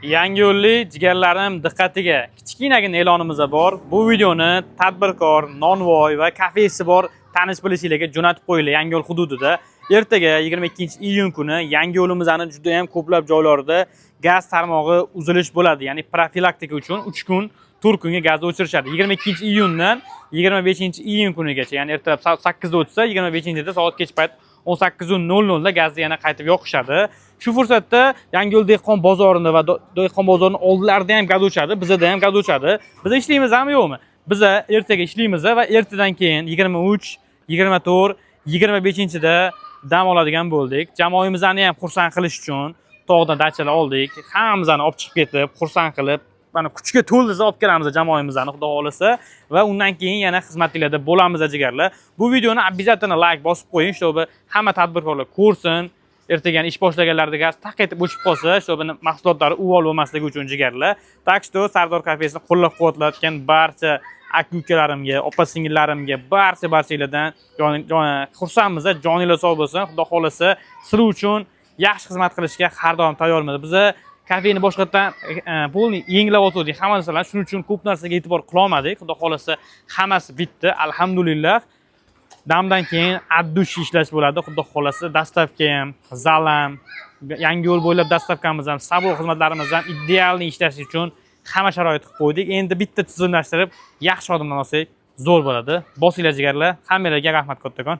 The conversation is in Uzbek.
Yangiyo'llik jigarlarim diqqatiga kichkinagina e'lonimiz bor. Bu videoni tadbirkor, nonvoy va kafesi bor tanish bilishinglarga jo'natib qo'yinglar Yangiyo'l hududida. Ertaga, 22-iyun kuni Yangiyo'limizni juda ham ko'plab joylarida gaz tarmog'i uzilish bo'ladi. Ya'ni profilaktika uchun 3 kun, 4 kunga gazni o'chirishadi. 22-iyundan 25-iyun kunigacha, ya'ni ertalab soat 8 da o'tsa, 25-da soat kech payt 18:00 da gazni yana qaytib yoqishadi. Shu fursatda Yangiyo'l dehqon bozorini va dehqon bozorini oldilarida ham gaz o'chadi, bizada ham gaz o'chadi. Biz ishlaymizmi, yo'qmi? Biza ertaga ishlaymiz va ertadan keyin 23, 24, 25-da dam oladigan bo'ldik. Jamoamizni ham xursand qilish uchun tog'dan dachalar oldik. Hammamizni olib chiqib ketib, xursand qilib, mana kuchga to'ldiza olib kelamiz jamoamizni, xudo xohlasa, va undan keyin yana xizmatinglarda bo'lamiz, jigarlar. Bu videoni обязательно layk bosib qo'ying, чтобы hamma tadbirkorlar ko'rsin. Ertaga ish boshlaganlarida gaz taq etib o'chib qolsa, чтобы mahsulotlari uvol bo'lmasligi uchun, jigarlar. Так что Sardor kafesini qo'llab-quvvatlayotgan barcha aka ukalarimga, opa singillarimga, barcha barchalardan xursandmiz, joninglar sog' bo'lsin. Xudo xohlasa, sizlar uchun yaxshi xizmat qilishga har doim tayyormiz. Biza kafeni boshqatdan полный yengilab o'tdik hamma narsalarni, shuning uchun ko'p narsaga e'tibor qilolmadik. Xudo xohlasa, hammasi bitdi, alhamdulillah. Damdan keyin от души ishlash bo'ladi, xudo xohlasa. Доставка ham, zal ham, yangi yo'l bo'ylab доставка miz ham, savdo xizmatlarimiz ham идеальный ishlashi uchun hamma sharoit qilib qo'ydik. Endi bitta tizimlashtirib, yaxshi odamlar olsak, zo'r bo'ladi. Bosinglar, jigarlar. Hammanglarga rahmat kattakon.